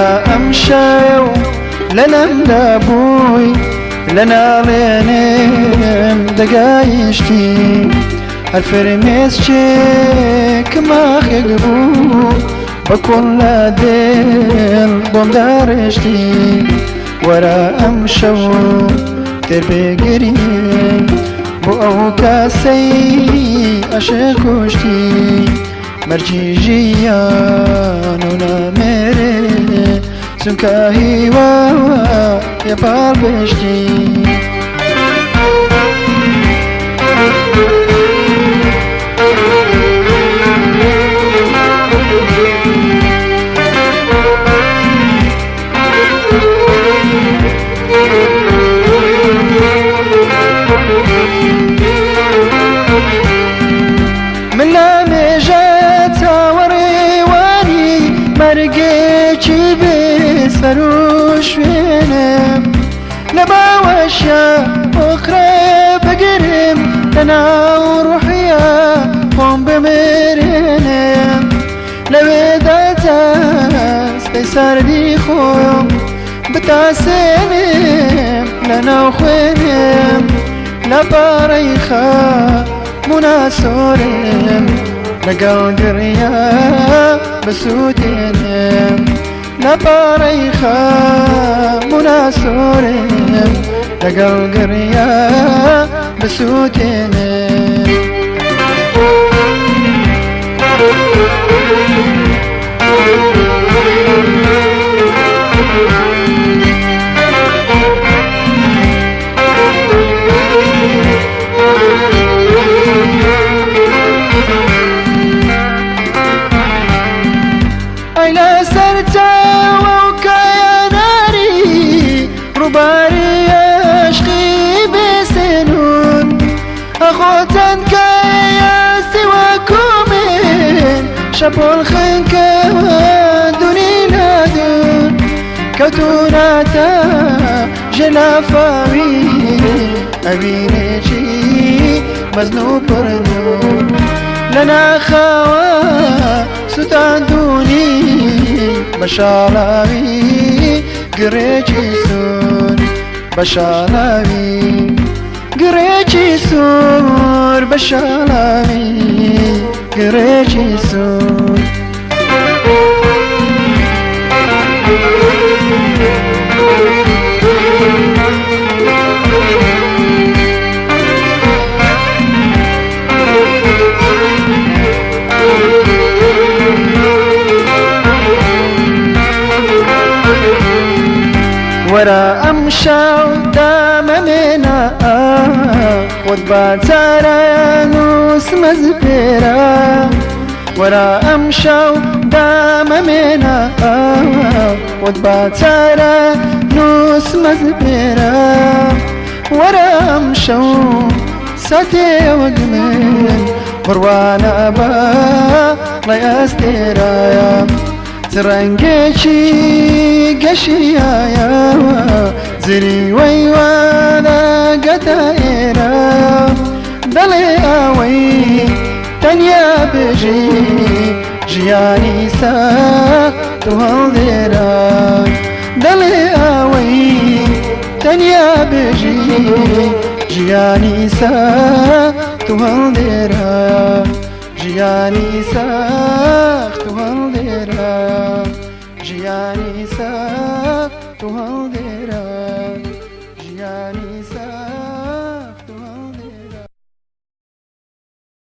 وەرە ئەم شەو لەلامدا بووی لە ناڵێنم دەگەیشتی هەر فرمێسکێک ماخێک بوو بە کوڵ لە دڵ بۆم داڕێشتی. وەرە ئەم شەو تێر بێگری بۆ ئەو کاسەی ئەشق کوشتی. مەرجی ژیان و نامێرێ چونکە هیوا پاڵ بێشتی. من لە مێژە چاوەڕێوانی مەرگێکی بێ سەر و شوێنم، لە باوەشیا ئۆقرە بگرم لەناو ڕوحیا خۆم بمرێنم. لەوێدا دەستەی ساردی خۆم بتاسێنم لەناو خوێنم، لە پارەی خەموناسۆرم لەگەڵ گڕیا بسووتێنم. لە پارەی خەموناسۆرم لەگەڵ گڕیا بسووتێنم. ئەی لەسەر چاوە و کایاناری ڕووباری عشقی بێسێنون، ئەخۆتەن کایە سیوە کومێن شەپۆل خنکە دونی نادون. کەوتوناتە ژێلافاوی ئەوینێکی مەزن و پڕنوون، لە ناخاوە سوتاندونی بە شاڵاوی گڕێکی سوور، بە شاڵاوی گڕێکی سوور، بە شاڵاوی گڕێکی سوور. وەرە ئەم شەو دامەمێنە خۆت بە چارەنووسمە زپێرە. وەرە ئەم شەو دامەمێنە خۆت بە چارەنووسمە زپێرە. وەرە ئەم شەو ساتێ وەک من بڕوانە بە ڕێ ئەستێرایە، چ ڕەنگێکی گەشیایە زریوەی وانەگەتە ئێرە. دەڵێ ئەوەی تەنیا بژی ژیانی سەخت و هەڵدێرە، دەڵێ ئەوەی تەنیا بژی ژیانی سەخت و هەڵدێرە، ژیانی سەخت و هەڵدێرە، ژیانی سەخت و هەڵدێرە، ژیانی سەخت.